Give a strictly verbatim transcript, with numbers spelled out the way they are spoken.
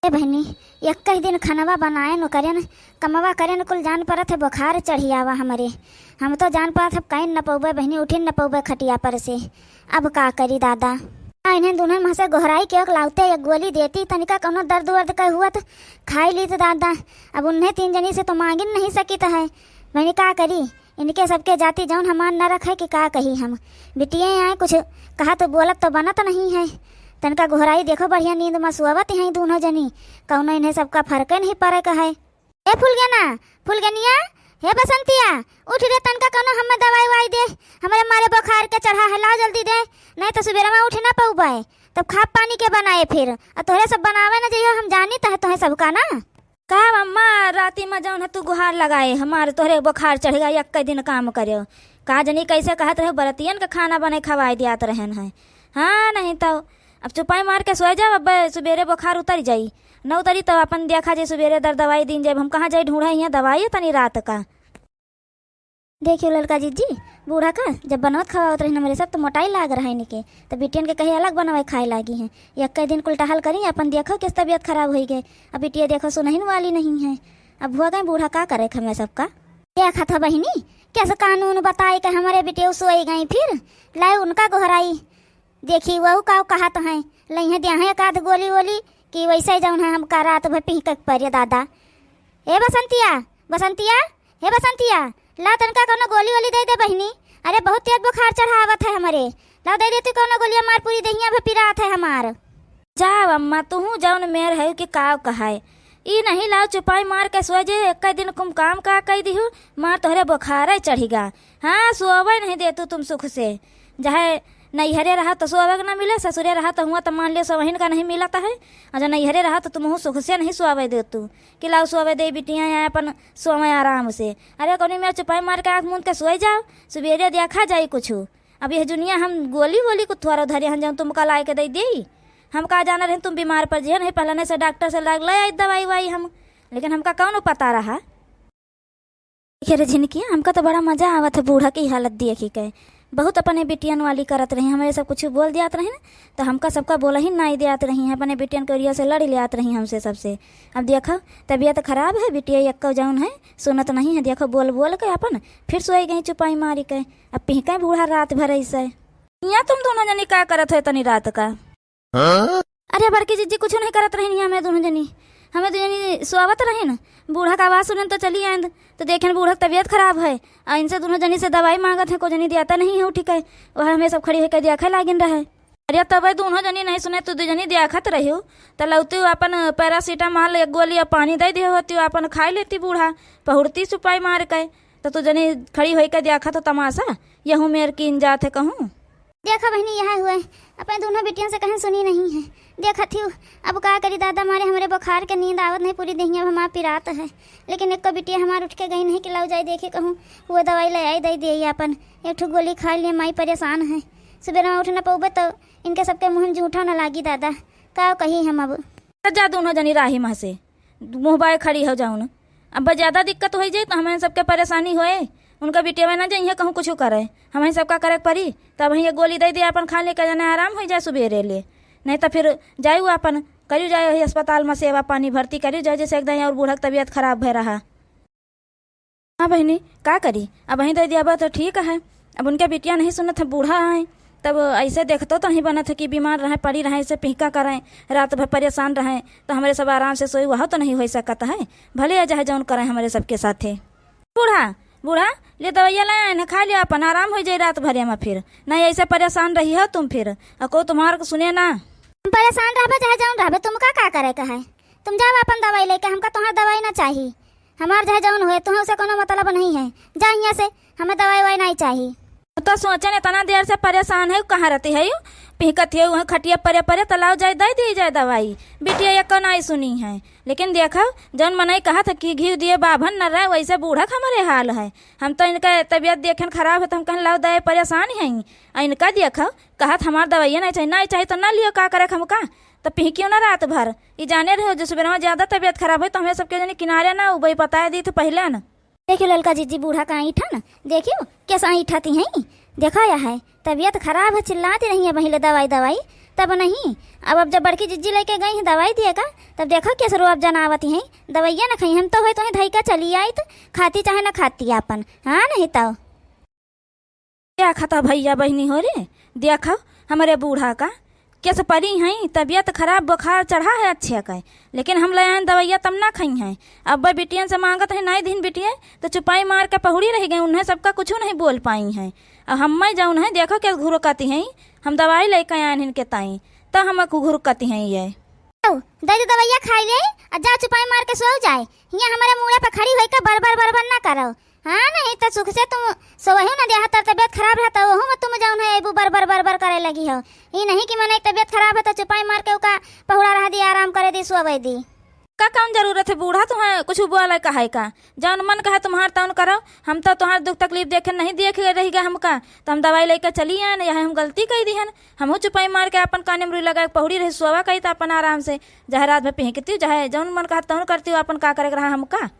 ए बहिनी, एक्कइ दिन खनवा बनाएन करेन, कमवा करेन, कुल जान परत है बुखार चढ़ि आवा हमरे। हम तो जान परत है, अब कइन न पउबे बहिनी, उठिन न पउबे खटिया पर से। अब का करी दादा? आ इन्हें दुन्हन मह से गोहराई के ओक लाउते एक गोली देती, तनिका कउनो दर्द वर्द कै हुअत खाइ लीत दादा। अब उन्हें तीन जनी से तो माँगिन नहीं सकित है। बहिनी का करी? इनके सबके जाति जउन हमार नरक है कि का कही हम। बिटिये आए कुछ कहत बोलत तो बनत नहीं है। तनिका गोहराई देखो, बढ़िया नींद मा सोवत हैं दुन्हो जनी, कउनो इन्हें सबका फरके नहीं पड़े का है। ए फुलगेना, फुलगेनिया, हे बसंतिया, उठ रे, तनिका कउनो हमें दवाई वाई दे, हमरे मारे बुखार के चढ़ा है, लाओ जल्दी दे, नहीं तो सुबेरे मा उठ ना पउबे, तब खा पानी के बनाए फिर, अउर तोहरे सब बनावे न जइहो, हम जानित है तोहे सबका ना। का अम्मा, राती मा जउन है तू गुहार लगाए, हमार तोहरे बुखार चढ़ गया, एक्कइ दिन काम करेउ। का जनी कइसे कहत रहे, बरतियन के खाना बने खवाए दियात रहेन है। हाँ, नहीं तो अब चुपाई मार के सोए जाओ, अब सुबेरे बुखार उतरि जाई, न उतरी तो अपन देखा जाई, सुबेरे दर दवाई दीन जाए। हम कहाँ जाई ढूँढ़े हियाँ दवाई तनी रात का। देखियो ललका जिज्जी, बूढ़ा का जब बनवत खवावत रहिन हमरे सब, तो मोटाई लाग रहा इनके, तो बिटियन के कहे अलग बनवे खाए लागी हैं। एक्कइ दिन कुल टहल करी, अपन देखो किस तबियत खराब होइ गए। अब बिटिया देखो सुनहिन वाली नहीं है। अब हुआ गए बूढ़ा, का करे हमें सबका। देखत ह बहिनी, कैसे कानून बताए के हमरे बिटिया सोई गई, फिर लाए उनका गोहराई। देखी वहू का कहत हैं, लइहें द्याहें एक आध गोली वोली, कि वइसे जउन है हमका रात भर पिहके के परे दादा। ए बसंतिया, बसंतिया, हे बसंतिया, ला तनिका कउनो गोली वोली दे दे बहिनी। अरे बहुत तेज बुखार चढ़ावत है हमरे, ला दे दे तू कउनो गोलिया, मार पूरी देहिया भर पिरात है हमार। जाओ अम्मा, तुहू जउन मेर है कि काव कहाए। ई नहीं लाओ चुपाई मार के सोए जे, एक्कइ दिन कुम काम का कइ दिहु, मार तोहरे बुखार चढ़िगा। हाँ, सोवे नहीं देतू तुम सुख से। चाहे नैहरे रहा तो सोवे के ना मिले, ससुरे रहा तो हुआ तो मान लियो सोवहिन का नहीं मिलत है। अउर जब नैहरे रहा तो तुमहू सुख से नहीं सोवे देतू कि लाओ सोवे दे बिटिया, यहाँ अपन सोवे आराम से। अरे कउनी मेर चुपाई मार के आँख मूंद के सोए जाओ, सुबेरे देखा जाई कुछ। अब यह जुनिया हम गोली वोली को थोड़ा धरे हन, जउन तुमका लाए के दइ देई। हम का जाना रहे तुम बीमार पड़ जिहे, नहीं पहले नहीं से डॉक्टर से लाग ले आई दवाई वाई हम, लेकिन हमका कउनो पता रहा। देखे रे झिनकिया, हमका तो बड़ा मजा आवत है बूढ़ा की हालत देखी के। बहुत अपने बिटियन वाली करत रही, हमरे सब कुछ बोल दियात रही ना, तो हमका सबका बोलहिन नाई दियात रही है, अपने बिटियन के ओरिया से लड़ लियात रही हमसे सबसे। अब देखो, तबियत खराब है, बिटिया एक्को जउन है सुनत नहीं है, देखो बोल बोल के अपन फिर सोई गई चुपाई मारी के। अब पिहके बूढ़ा रात भर ऐसे। यहाँ तुम दुन्हो जनी का करत है तनी रात का? हाँ? अरे बड़की जिज्जी, कुछ नहीं करत रहिन, हमें दुन्हो जनी, हमें दुन्हो जनी सोवत रहिन, बूढ़ा का आवाज सुनेन तो चली आएन, तो देखेन बूढ़ा के तबियत खराब है, अउर इनसे दुन्हो जनी से दवाई माँगत है, को जनी दियाता नहीं है उठी के, वह हमें सब खड़ी होके देखै लागिन रहे। अरे तबै दुन्हो जनी नहीं सुने, तू दुइ जनी देखत रहिउ, तो लौतिउ अपन पैरासिटामोल एक गोली अउर पानी दइ दिहे होतिउ, अपन खाइ लेती बूढ़ा, पहुड़ती चुपाई मार के, तो तू जनी खड़ी होइके देखत हो तमासा, यहू मेर कीन जात है कहूँ। देखा बहिनी, यह हुए, अपने दुन्हो बिटियन से कहेन सुनी नहीं है। देखत हिउ, अब का करी दादा, मारे हमरे बुखार के नींद आवत नहीं, पूरी देहिया अब हमार पिरात है। लेकिन एक्को बिटिया हमार उठ के गई नहीं कि लाओ जाई देखी कहूँ, वो दवाई ले आई, दइ दिए अपन, एक ठो गोली खाइ लिए, माई परेशान है। सुबेरे मा उठ न पउबे तो इनके सबके मुँह में जूठा न लागी दादा, का कही हम अब। जा दुन्हो जनी राही मा से, मुँह बाय खड़ी हो जाउन। अब ज्यादा दिक्कत होइ जाई तो हमरे सबके परेशानी होए, उनका बिटिया ना जइहे कहूँ कुछ करे, हमरे सबका करे के परी। तब ये गोली दइ दे, अपन खा ले के जाने आराम होइ जाए सुबेरे ले, नहीं तो फिर जाइउ अपन करिउ जाए वही अस्पताल मा सेवा पानी, भर्ती करिउ जाए, जैसे एकदम अउर बूढ़ा के तबियत खराब भय रहा। हाँ बहिनी, का करी, अबहीं दइ दियाबा तो ठीक है। अब उनके बिटिया नहीं सुनत है, बूढ़ा है, तब ऐसे देखतो तो नहीं बनत है कि बीमार रहे, पड़ी रहे, ऐसे पिहका करें, रात भर परेशान रहे, तो हमरे सब आराम से सोई, वह तो नहीं होइ सकत है। भले आ जाए जउन करें हमरे सबके साथे। बूढ़ा, बूढ़ा, ले दवाइया ले आए ना, खा लिया अपन, आराम होइ जाई रात भरे मा फिर। नहीं ऐसे परेशान रही हो तुम फिर, अउर को तुम्हार को सुने ना। हम परेशान रहबे चाहे जउन रहबे, तुमका का करे का है? तुम जाओ अपन दवाई लेके, हमका तुम्हार दवाई ना चाही। हमार चाहे जउन होए, तुहँसे कउनो मतलब नहीं है। जा हियाँ से, हमें दवाई ववाई नहीं चाही। तो सोचेन एतना देर से परेशान है, कहाँ रहती है, पिहकत है, वहाँ खटिया परे परे, तो लाओ जाए, दइ दी जाए दवाई। बिटिया एक्को नाई सुनी है। लेकिन देखो, जउन मनई कहत है कि घीव दिए बाभन न रहे, वैसे बूढ़ा के हमरे हाल है। हम तो इनका तबियत देखेन खराब है, तो हम कहेन लाओ दे, परेशान है। अउर इनका देखो, कहत हमार दवाइया नहीं चाही, नहीं चाही तो ना लियो, का करे हमका? तो पिहकियो ना रात भर। ई जाने रहे जो सुबेरवा ज्यादा तबियत खराब होई तो हमें सबके जनी किनारे ना उबई, बताए दी तो पहिले न। देखियो ललका जिज्जी बूढ़ा का ऐंठन, देखियो कैसा ऐंठती हैं। देखा या है, तबियत खराब है, चिल्लाती रही है पहिले दवाई दवाई। तब नहीं, अब, अब जब बड़की जिज्जी लइके गई हैं दवाई दिए का, तब देखो कैसे रोअब जनावत हैं। दवइया न खइहैं, हम तो होई तोहैं धइका चली आइत, खाती चाहे न खाती आपन, हाँ नहीं तो। देखा त भइया बहिनी हो रे, देखा हमरे बूढ़ा का कैसे परी हैं, तबियत खराब, बुखार चढ़ा है अच्छे का, लेकिन हम लइ आएन दवइया तब न खइहैं। अब बिटियन से माँगत हैं नाई दिहिन बिटिये, त चुपाई मार के पहुड़ी रहि गईं, उन्हें सबका कुछू नहीं बोल पाई हैं। अब हम्मै जउन है देखो कैसे घुरकती हैं, हम दवाई लइके आएन इनके ताई, त हमका घुरकती हैं ये। दइ दे दवइया खाइ लेई, अ जा चुपाई मार के सोउ जाए। हियाँ हमरे मूड़े पे खड़ी होइके बर बर बर बर न करो। हाँ, नहीं त सुख से तुम सोवहू न देहा, तर तबियत खराब रहा त ओहू में तुम जउन है अइबू बर बर बर बर करे लगी हो। ई नहीं कि मने तबियत खराब है त चुपाई मार के ओका पहुड़ा रहा दी, आराम करे दी, सोवे दी। का कउन जरूरत है बूढ़ा तुहैं कुछ बोले कहै का? जउन मन कहै तुम्हार तउन करो। हम त तुम्हार दुख तकलीफ देखे नहीं देखे रहि गए हमका, त हम दवाई लइके चली आएन, यह हम गलती कइ दिहन। हमहू चुपाई मार के आपन काने में रुई लगाए पहुड़ी रही, सोवा कही त आपन आराम से, चाहे रात भर पिहकतिउ, चाहे जउन मन कहत तउन करतिउ, आपन का करे के रहा हमका।